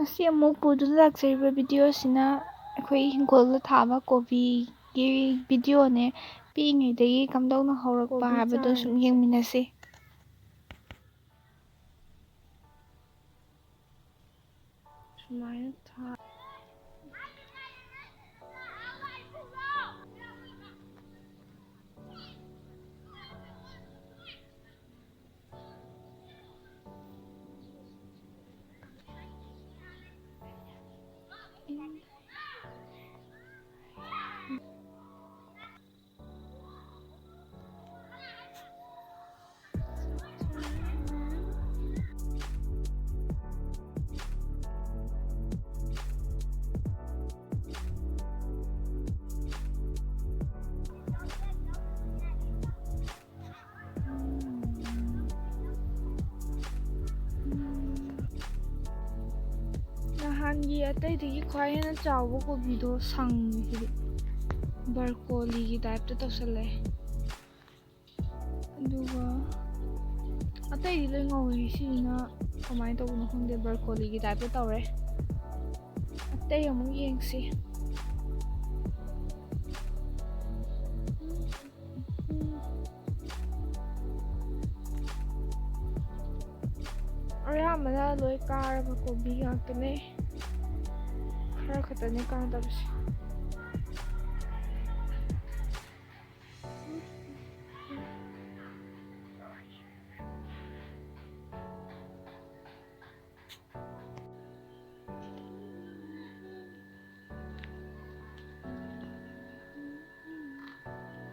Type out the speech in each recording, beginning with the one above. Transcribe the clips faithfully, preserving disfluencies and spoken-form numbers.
ꯉꯁꯤ ꯑꯃꯨꯛ ꯄꯨꯗꯨꯅ ꯂꯥꯛꯆꯔꯤꯕ ꯚꯤꯗꯤꯑꯣꯁꯤꯅ ꯑꯩꯈꯣꯏ ꯍꯤꯡꯒꯣꯜꯗ ꯊꯥꯕ ꯀꯣꯕꯤꯒꯤ ꯚꯤꯗꯤꯑꯣꯅꯦ꯫ ꯄꯤꯛꯏꯉꯩꯗꯒꯤ ꯀꯝꯗꯧꯅ ꯍꯧꯔꯛꯄ ꯀꯣꯕꯤ ꯍꯥꯏꯕꯗꯣ ꯆꯥꯔ꯫ ꯁꯨꯝ ꯌꯦꯡꯃꯤꯟꯅꯁꯤ꯫ ꯁꯨꯃꯥꯏꯅ ꯊꯥ꯫ ꯅꯍꯥꯟꯒꯤ ꯑꯇꯩꯗꯒꯤ ꯈ꯭ꯋꯥꯏ ꯍꯦꯟꯅ ꯆꯥꯎꯕ ꯀꯣꯕꯤꯗꯣ ꯁꯪꯉꯦ ꯁꯤꯗꯤ꯫ ꯕ꯭ꯔꯣꯀꯣꯂꯤꯒꯤ ꯇꯥꯏꯞꯇ ꯇꯧꯁꯜꯂꯛꯑꯦ꯫ ꯑꯗꯨꯒ ꯑꯇꯩꯗꯤ ꯂꯣꯏ ꯉꯧꯋꯦ꯫ ꯁꯤꯁꯤꯅ ꯀꯃꯥꯏꯅ ꯇꯧꯕꯅꯣ ꯈꯪꯗꯦ, ꯕ꯭ꯔꯣꯀꯣꯂꯤꯒꯤ ꯇꯥꯏꯞꯇ ꯇꯧꯔꯦ꯫ ꯑꯇꯩ ꯑꯃꯨꯛ ꯌꯦꯡꯁꯤ꯫ ꯑꯌꯥꯝꯕꯅ ꯂꯣꯏ ꯀꯥꯔꯕ ꯀꯣꯕꯤ ꯉꯥꯛꯇꯅꯦ, ꯈꯔ ꯈꯛꯇꯅꯦ ꯀꯥꯗꯕꯁꯦ꯫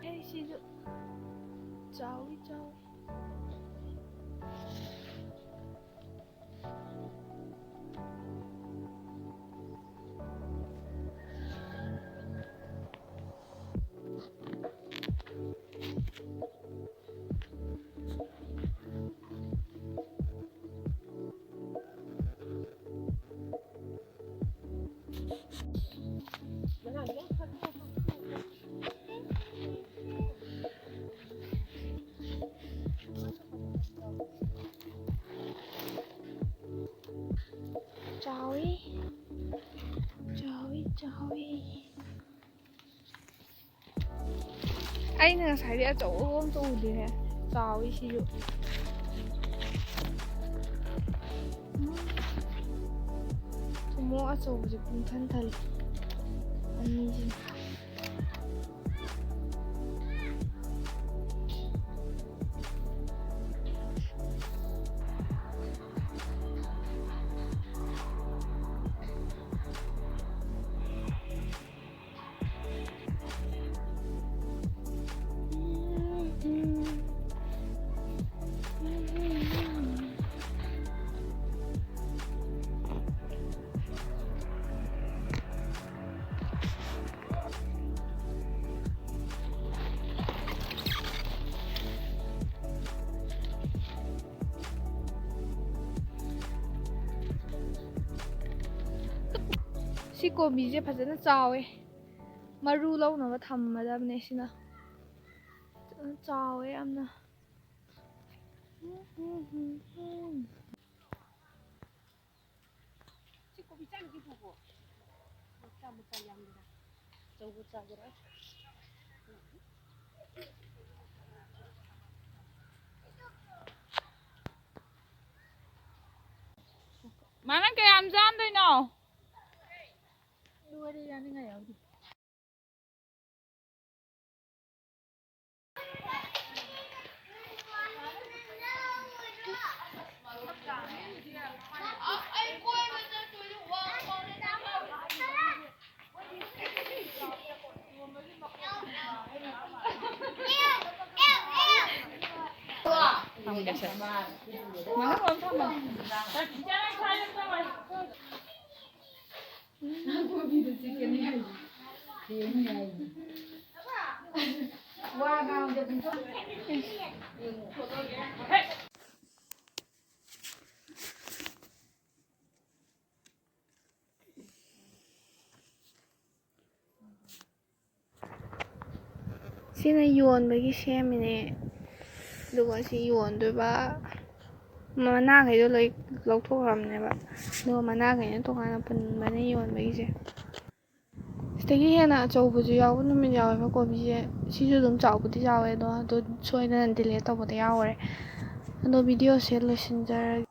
ꯑꯩ ꯁꯤꯁꯨ ꯆꯥꯎꯏ ꯆꯥꯎꯏ꯫ ꯆꯥꯎꯏ, ꯆꯥꯎꯏ, ꯆꯥꯎꯏ꯫ ꯑꯩꯅ ꯉꯁꯥꯏꯗꯤ ꯑꯆꯧꯕ ꯑꯝꯇ ꯎꯗꯦꯅꯦ꯫ ꯆꯥꯎꯏ ꯁꯤꯁꯨ꯫ ꯎꯝ꯫ ꯊꯨꯝꯃꯣꯛ ꯑꯆꯧꯕꯁꯦ ꯄꯨꯡꯊꯟ ꯊꯜꯂꯦ꯫ ꯑꯅꯤꯁꯤꯅ꯫ ꯁꯤ ꯀꯣꯕꯤꯁꯦ ꯐꯖꯅ ꯆꯥꯎꯋꯦ꯫ ꯃꯔꯨ ꯂꯧꯅꯕ ꯊꯝꯃꯗꯕꯅꯦ ꯁꯤꯅ꯫ ꯐꯖꯅ ꯆꯥꯎꯋꯦ ꯌꯥꯝꯅ꯫ ꯁꯤ ꯀꯣꯕꯤ ꯆꯥꯅꯤꯡꯉꯤꯗꯨꯕꯨ? ꯃꯆꯥ ꯃꯆꯥ ꯌꯥꯝꯒꯦꯔꯥ? ꯑꯆꯧꯕ ꯆꯥꯒꯦꯔꯥ? ꯃꯥꯅ ꯀꯌꯥꯝ ꯆꯥꯝꯗꯣꯏꯅꯣ? ꯂꯣꯏꯔꯦ, ꯌꯥꯅꯤꯡꯉꯥꯏ ꯌꯥꯎꯗꯦ꯫ ꯁꯤꯅ ꯌꯣꯟꯕꯒꯤ ꯁꯦꯝꯃꯤꯅꯦ꯫ ꯑꯗꯨꯒ ꯁꯤ ꯌꯣꯟꯗꯣꯏꯕ꯫ ꯃꯅꯥꯈꯩꯗꯣ ꯂꯣꯏ ꯂꯧꯊꯣꯛꯈ꯭ꯔꯕꯅꯦꯕ꯫ ꯑꯗꯨꯒ ꯃꯅꯥꯈꯩꯅ ꯇꯣꯉꯥꯟꯅ ꯄꯨꯟꯕꯅꯦ ꯌꯣꯟꯕꯒꯤꯁꯦ꯫ ꯁꯤꯗꯒꯤ ꯍꯦꯟꯅ ꯑꯆꯧꯕꯁꯨ ꯌꯥꯎꯕ ꯅꯨꯃꯤꯠ ꯌꯥꯎꯋꯦꯕ ꯀꯣꯕꯤꯁꯦ꯫ ꯁꯤꯁꯨ ꯑꯗꯨꯝ ꯆꯥꯎꯕꯨꯗꯤ ꯆꯥꯎꯋꯦ, ꯑꯗꯣ ꯑꯗꯨ ꯁꯣꯏꯗꯅ delete ꯇꯧꯕꯗ ꯌꯥꯎꯈ꯭ꯔꯦ꯫ ꯑꯗꯣ videoꯁꯦ ꯂꯣꯏꯁꯤꯟꯖꯔꯒꯦ꯫